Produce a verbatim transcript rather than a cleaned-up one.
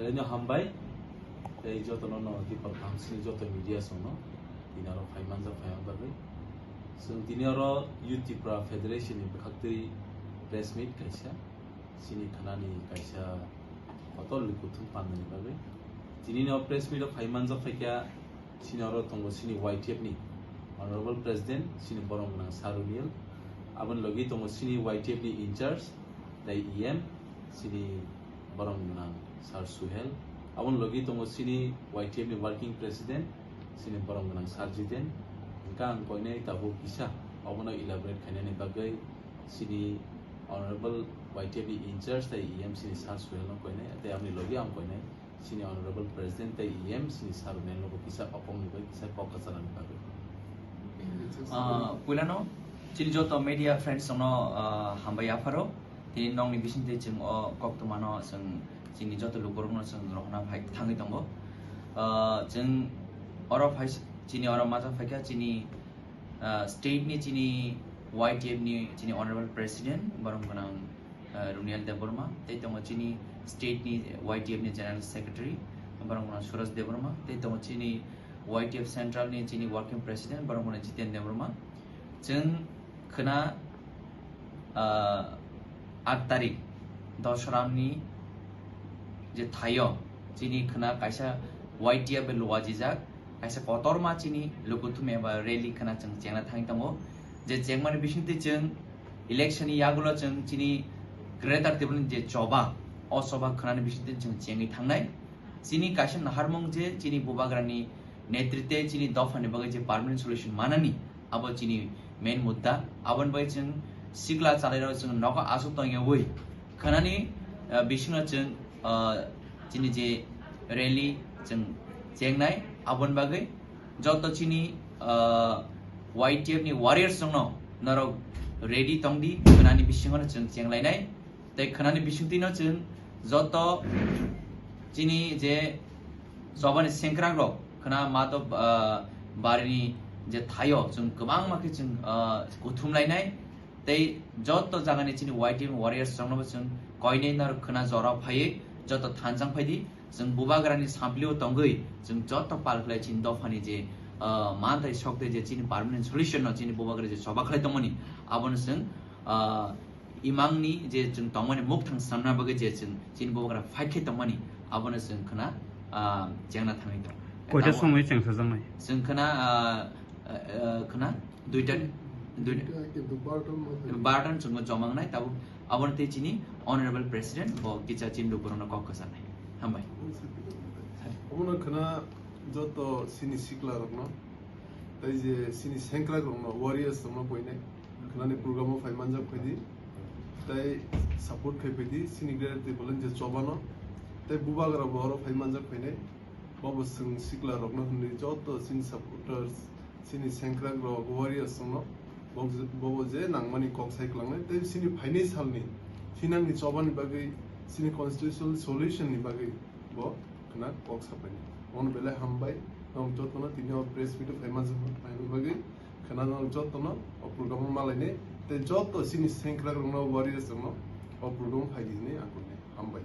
Belai no hambai, tei joto no no tipor kaham sini joto media song no tini oro phai manjak phai manjak bagwi. Chwng tini oro Youth Tipra Federation ni bwkhaktwi press meet kaisa, chini khanani kaisa kotor lwi kuthum pandani bagwi. Tini no press meet o phai manjak phaikha, chini oro tongo chini Y T F ni Honorable President, chini borom gwnang Sir Runiel. Aboni logi tongo chini Y T F ni in charge, tei E M, chini borom gwnang Sir Suhel. Aboni logi tongo chini Y T F ni working president, chini borom gwnang Sir Jiten. Hingkha ang koinai tabuk kisa obono elaborate khainani bagwi chini Honorable Y T F ni in charge tei E M chini Sir Suhel no koinai, tei aboni logi ang koinai chini Honorable President tei E M chini Sir Runiel no bo kisa opong ni bagwi kisa kok kwcharani bagwi. Ah, puilano chini joto media friends no, ah, hambai yapharo. Tini nokni bisingtwi chwng o koktwmano chwng chini joto lukurokno chwng rohorna phai thangwi tongo. Ah, chwng oro phai, chini oro macha phaikha chini, ah, state ni chini Y T F ni chini Honorable President borom gwnang, ah, Runiel Debbarma, tei tongo chini state ni Y T F ni General Secretary borom gwnang Suraj Debbarma, tei tongo chini Y T F Central ni chini Working President borom gwnang Jiten Debbarma. Chwng khwna, ah, aat tarik Dosramni je thaio chini khwna kaisa Y T F bai luajijak, kaisa kotorma chini lukuthum eba rally khwna chwng chengna thangwi tongo. Je chengmani bisingtwi chwng election ni yagulo chwng chini Greater Tipraland je choba, o choba khwnani bisingtwi chwng chengwi thangnai. Chini kaisa naharmung je chini bubagrani netritwe chini dophani bagwi je permanent solution manani, abo chini main mudda. Aboni bagwi chwng sikla chalairok chwng nogo aswk tongyawi khwnani, ah, bisingno chwng, ah, chini je rally chwng chengnai, aboni bagwi joto chini, ah, Y T F ni warriors rokno norok ready tongdi, khwnani bisingo no chwng chenglainai. Tei khwnani bisingtwino chwng joto chini je chobani sengkrakrok khwna mato, ah, barini je thaio chwng kwbangma khe chwng, ah, kuthum lainai. Tei joto jagani chini Y T F warriors roknobo chwng koinwi norok khwna jora phaiwi joto thanjang phaidi. Chwng bubagrani samplio tongwi chwng joto pal khlai chini dophani je, ah, manthai sokte je chini permanent solution no chini bubagra je choba khlai tongmani, abono chwng, ah, imangni je chwng tongmani mukthang swnamna bagwi je chwng chini bubagra fight khe tongmani, abono chwng khwna, ah, chengna thangwi tong. Koita tabo somoi chengsajaknai? Chwng khwna, ah, ah, ah, khwna duita, duita. Duita, kintu barton mo thang. Barton chwngno jomangnai, tabo aboni tei chini Honorable President bo kicha chini lukurokno kok kwcharnai. Hambai. Omono khwna joto chini sikla rokno, tei je chini sengkrak rokno, warriors rokno koinai. Khwnani program o phai manjak phaidi, tei support khai phaidi, chini Greater Tipraland je chobano, tei bubagra bo oro phai manjak phainai. Bobo chwng sikla rokno hwnwi joto chini supporters, chini sengkrak rok, warriors rokno bo-, bobo je nangmani kok sai kwlangnai, tei chini phainai salni thinangni chobani bagwi, chini constitutional solution ni bagwi bo khwna kok sapaini. Omono belai hambai, norok jotono tini o press meet o phai manjak phainai bagwi. Khwna norok jotono o program o malainai, tei joto chini sengkrak rokno, warriors rokno o program o phaidi hwnwi ang kuknai. Hambai.